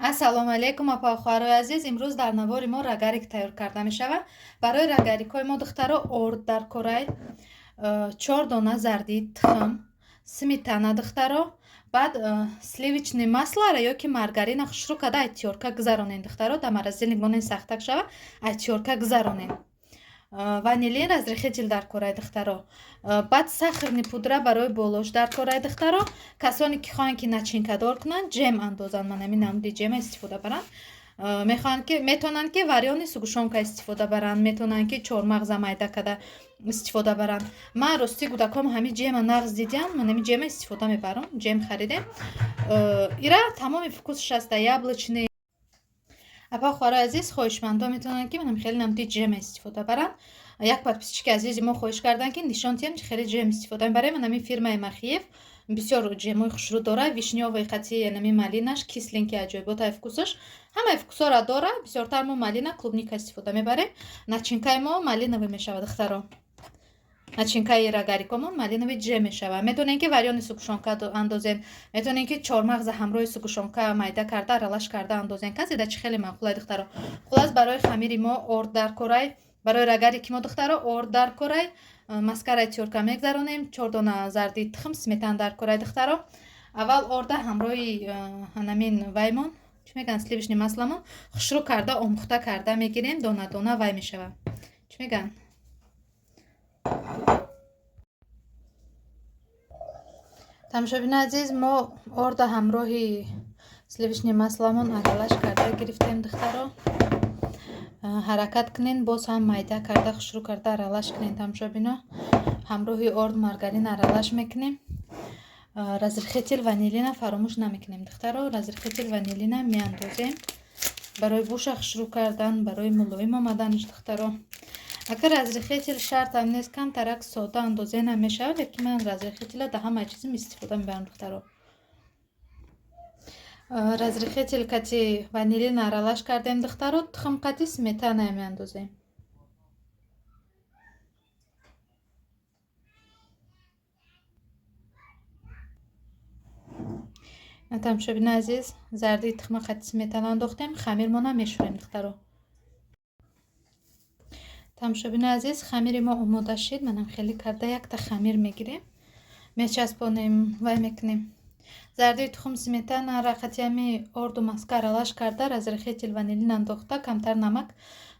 Ассалому алайкум, апа, хоҳарои азиз. Имрӯз дар навори мо рогарик тайёр карда мешавад. Барои рогарикҳои мо, духтаро, орд дар корай, 4 дона зарди тухм, сметана, духтаро, баъд сливочное маслоро ё ки маргарина хушрӯ карда ай тёрка гузаронен, духтаро, дар морозильник монен, сахтак шава, ай тёрка гузаронен. Ванилин, разрыхлитель дар корай, духтаро. Баъд сахарный пудра барои болош дар корай, духтаро. Касоне ки хоҳанд ки начинкадор кунанд, ҷем андозанд, ман ҳамин намуди ҷема истифода баранд. Мехоҳанд ки метавонанд ки варёни сгущёнка истифода баранд, метавонанд ки чормағза майда карда истифода баранд. Ман рости кӯдаком ҳамин ҷема нағз дидиам, ман ҳамин ҷема истифода мебарам, ҷем харидем. Ира тамоми вкусш аста, яблочный. Апа, хоҳарои азиз, хоҳишмандо метавонанд ки манам хеле намуди ҷема истифода баранд. Як подписчики азизи мо хоҳиш карданд, ки нишон диҳем, чи хеле ҷем истифода мебарем. Ман ҳамин фирмаи Махиев бисёр ҷемои хушрӯ дора, вишнёвый қати нами малинаш, кислинкий, аҷоиботай вкусаш, ҳамаи вкусора дора. Бисёртар мо малина, клубника истифода мебарем. Начинкаи мо малиновый мешавад, духтаро. Начинкаи рогарикомон малиновый ҷем мешавад. Метавонем ки варёни сгущёнка андозем, метавонем ки чормағза ҳамроҳи сгущёнка майда карда, аралаш карда андозем. Касе да чӣ хеле маъқулай, духтаро. Хуллас, барои хамири мо орд дар корай, барои рогарики мо, духтаро, орд дар корай, маскараи тёрка мегзаронем, 4 дона зарди тухм, сметана дар корай, духтаро. Аввал орда ҳамроҳи ҳанамин ваймон, чӣ мегӯянд, сливочное масломон хушрӯ карда, омӯхта карда мегирем, дона дона вай мешавад. Чӣ мегӯянд? Тамошобини азиз, мо орда ҳамроҳи сливочное масломон аралаш карда гирифтем, духтаро. Ҳаракат кунен, боз ҳам майда карда, хушрӯ карда аралаш кунен, тамошобино. Ҳамроҳи орд маргарин аралаш мекунем. Разрыхлитель, ванилина фаромӯш намекунем, духтаро. Разрыхлитель, ванилина меандозем барои буша хушрӯ кардан, барои мулоим омаданаш, духтаро. Агар разрыхлитель шартам нест, камтарак сода андозенам мешавад, лекин ман разрыхлителя дар ҳамаи чизм истифода мебарам, духтаро. Разрыхлитель кати ванилин аралаш кардем, духтаро, тухм қати сметана меандозем. Тамошобини азиз, зарди тухма қати сметана андохтем, хамирмона мешӯрем, духтаро. Тамошобини азиз, хамири мо омода шид. Манам хеле карда якта хамир мегирем, мечаспонем, вай мекунем. Зарди тухм, сметана қати ҳами орду маска аралаш карда, разрыхлитель, ванилин андохта, камтар намак,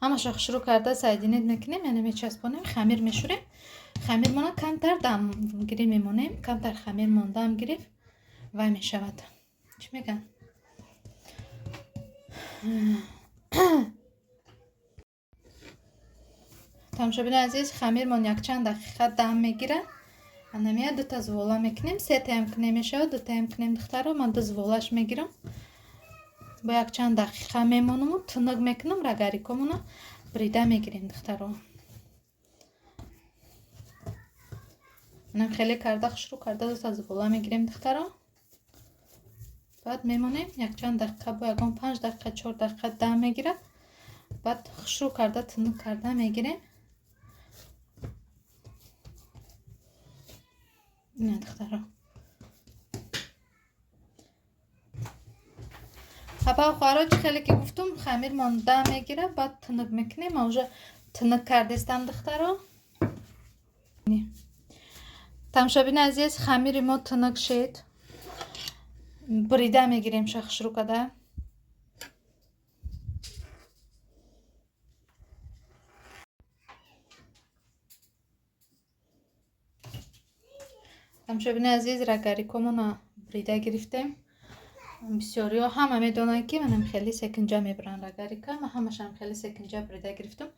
ҳамаша хушрӯ карда соединить мекунем, яъне мечаспонем, хамир мешӯрем. Хамирмона камтар дамгирӣ мемонем, камтар хамир мондаам гирифт, вай мешавад. Чӣ мегӯянд? Тамошобини азиз, хамирмон якчанд дақиқа дам мегирад. Анамия дута звола мекунем, сетаям кунем мешавад, дутаям кунем, духтаро. Ман ду зволаш мегирам. Бо якчанд дақиқа мемонаму тунук мекунам, рогарикомона брида мегирем, духтаро. Манам хеле карда, хушрӯ карда дута звола мегирем, духтаро. Баъд мемонем якчанд дақиқа, бо ягон 5 дақиқа, 4 дақиқа дам мегирад. Баъд хушрӯ карда тунук карда мегирем. Ина, духтаро. Апа, хоҳаро, чӣ хеле ки гуфтум, хамирмон дам мегирад, баъд тунук мекунем. Ман уже тунук кардестам, духтаро. Тамошобини азиз, хамири мо тунук шид. Бурида мегирем ша хушрӯ карда. Тамошобини азиз, рогарикомона бурида гирифтем. Бисёриҳо ҳама медонанд, ки манам хеле секинҷа мебуранд рогарика. Ман ҳамашам хеле секинҷа бурида гирифтам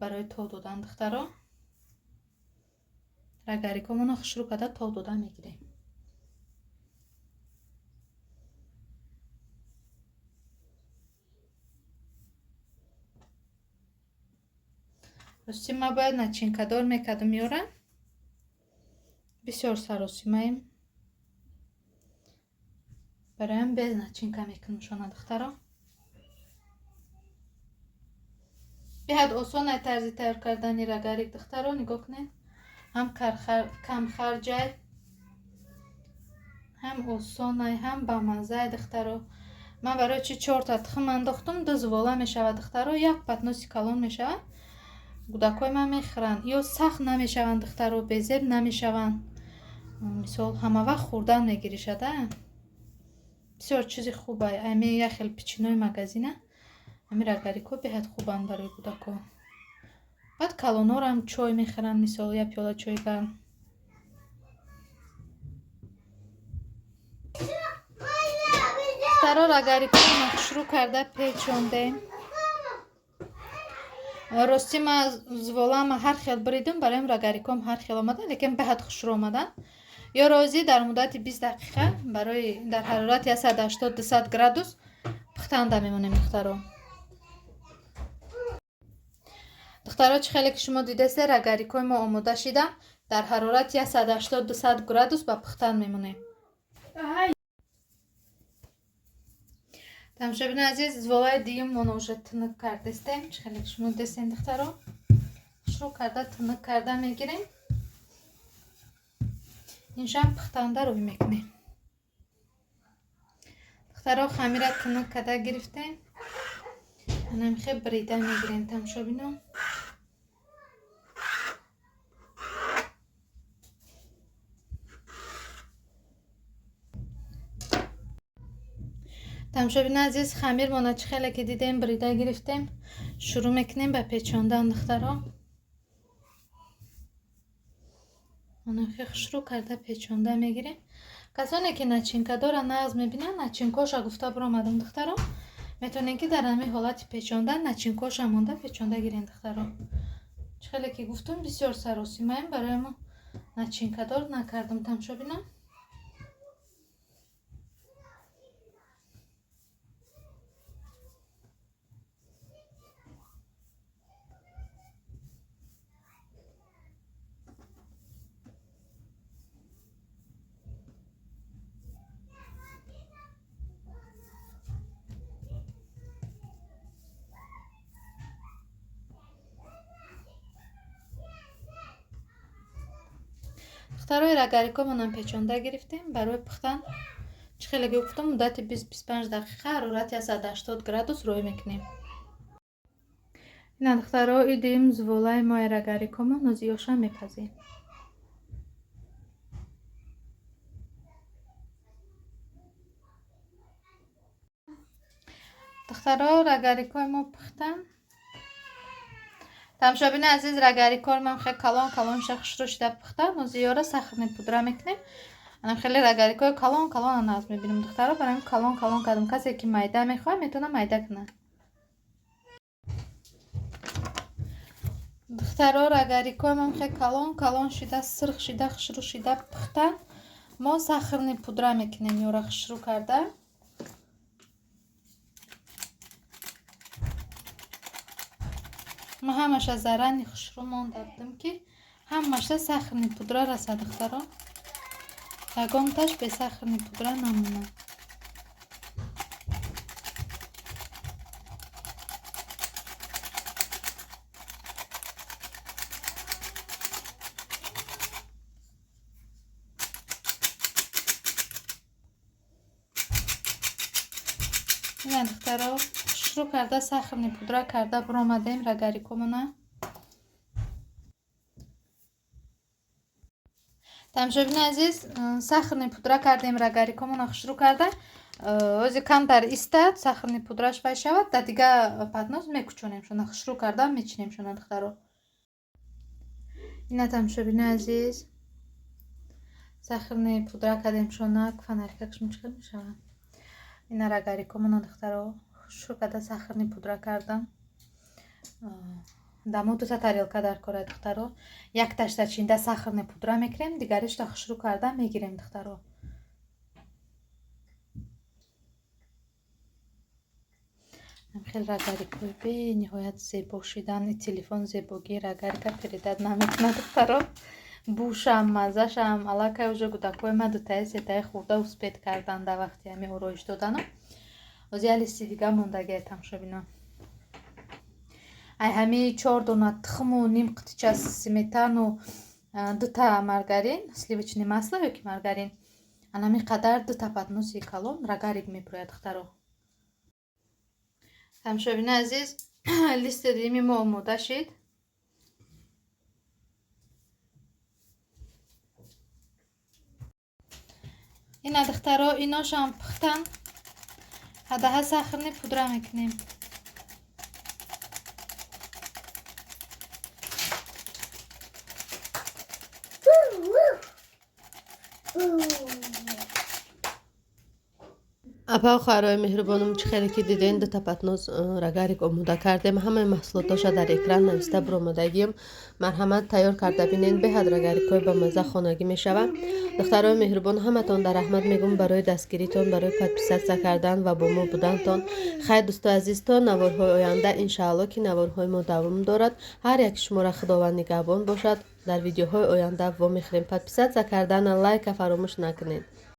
барои тов додан, духтаро. Рогарикомона хушрӯ карда тов дода мегирем. Рости ман бояд начинкадор мекардам ёра. Бисёр саросимаем. Бароям без начинка мекунам шона, духтаро. Беҳад осон ай тарзи тайёр кардани рогарик, духтаро, нигоҳ кунед. Ҳам камхарҷай, ҳам осонай, ҳам бамаззай, духтаро. Ман барои чи чорта тухм андохтум, ду зувола мешавад, духтаро, як патноси калон мешавад. Кӯдакҳои ман мехӯранд. Ё сахт намешаванд, духтаро, безеб намешаванд. Мисол, ҳама вақт хӯрдан мегиришада. Бисёр чизи хубай. Ами як хел печеньои магазина. Ами рогарико беҳад хубанд барои кӯдакҳо. Баъд калонҳоро чой мехӯранд, мисол, як пиёла чой гарм. Духтаро, рогарикоро хушрӯ карда печондем. Ростӣ ман зуволаама ҳар хел бридум, барои рогариком ҳар хел омадан, лекин беҳад хушрӯ омадан. Ё розӣ дар муддати 20 дақиқа барои дар ҳарорати 180-200 градус пухтанда мемонем, духтаро. Духтаро, чӣ хеле ки шумо дидесте, рогарикои мо омода шидан. Дар ҳарорати 180-200 градус ба пухтан мемонем. Тамошобинони азиз, зуволаи дуюммонро уже тунук кардестем. Чӣ хеле ки шумо дидестем, духтаро, хушрӯ карда тунук карда мегирем. Иншам пухтанда рӯй мекунем. Духтаро, хамира тунук карда гирифтем. Анамихе брида мегирем, тамошобино. Тамошобинони азиз, хамирмона чӣ хеле ки дидем, брида гирифтем. Шурӯъ мекунем ба печондан, духтаро. Анамихе хушрӯ карда печонда мегирем. Касоне ки начинка доранд, нағз мебинанд, начинкоша гуфта биромадам, духтаро. Метавонем ки дар ҳамин ҳолати печондан начинкоша монда печонда гирем, духтаро. Чӣ хеле ки гуфтум, бисёр саросимаем, барои мо начинкадор накардам, тамошобино. Духтарои, рогарикомонам печонда гирифтем. Барои пухтан, чӣ хеле ки гуфтам, муддати 20-25 дақиқа ҳарорати 180 градус рӯй мекунем. Ина, духтаро, идим зуволаи мои рогарикомон нозиёша мепазем. Духтаро, рогарикои мо пухтан. Тамошобини азиз, рогарикор ман хеле калон калон ша хушрӯ шида пухта. Нозиёра сахарный пудра мекунем. Анам хеле рогарикои калон калон нағз мебинем, духтаро, барои калон калон кардам. Касе ки майда мехоҳад, метавонад майда кунад. Духтаро, рогарикои ман хеле калон калон шида, сирх шида, хушрӯ шида пухта. Мо сахарный пудра мекунем ёра хушрӯ карда. Ман ҳамаша зарани хушрӯ монда будам, ки ҳамаша сахарный пудра расад, духтаро. Ягонташ бе сахарный пудра намонад. Ина, духтаро, хушрӯ карда сахарный пудра карда биромадем рогарикомона. Тамошобини азиз, сахарный пудра кардем рогарикомона хушрӯ карда. Ози камтар истад, сахарный пудраш вай шавад, дар дига поднос мекучонем шона, хушрӯ карда мечинем шона, духтаро. Ина, тамошобини азиз, сахарный пудра кардем шона, фонарикакш мучхел мешавад. Ина рогарикомона, духтаро, хушрӯ карда сахарный пудра кардам. Дамо дута тарелка дар кора, духтаро. Якташта чинда сахарный пудра мекунем, дигаришта хушрӯ карда мегирем, духтаро. Хеле рогарикои бениҳоят зебо шидан. Телефон зебогии рогарика передать намекунад, духтаро. Бушам, маззашам аллакай уже кӯдакҳои ман дутаи сетаи хӯрда успеть кардан дар вақти ҳамин ороиш додану. Ози як листи дига мондагиа, тамошобино. Ай ҳамин чор дона тухму ним қутича сметану дута маргарин, сливочное масло ёки маргарин, анами қадар дута подноси калон рогарик мебурояд, духтаро. Тамошобини азиз, листи дуюми мо омода шид. Ина, духтаро, иношам пухтан. Ҳадаҳа сахрни пудра мекунем. Апа, хоҳарои меҳрубонум, чӣ хеле ки диден, дута патноз рогарик омода кардем. Ҳамаи маҳсулотоша дар экран нависта биромадагием. Марҳамат, тайёр карда бинен. Беҳад рогарикҳои бамазза хонагӣ мешавад. Духтарои меҳрубон, ҳаматон дар раҳмат мегӯм барои дастгиритон, барои подписаться кардан ва бо мо будантон. Хайр, дӯстои азиз, то наворҳои оянда, иншаалло, ки наворҳои мо давом дорад. Ҳар яки шуморо Худованд нигаҳбон бошад. Дар видеоҳои оянда вомехӯрем. Подписаться кардана, лайка фаромӯш накунед.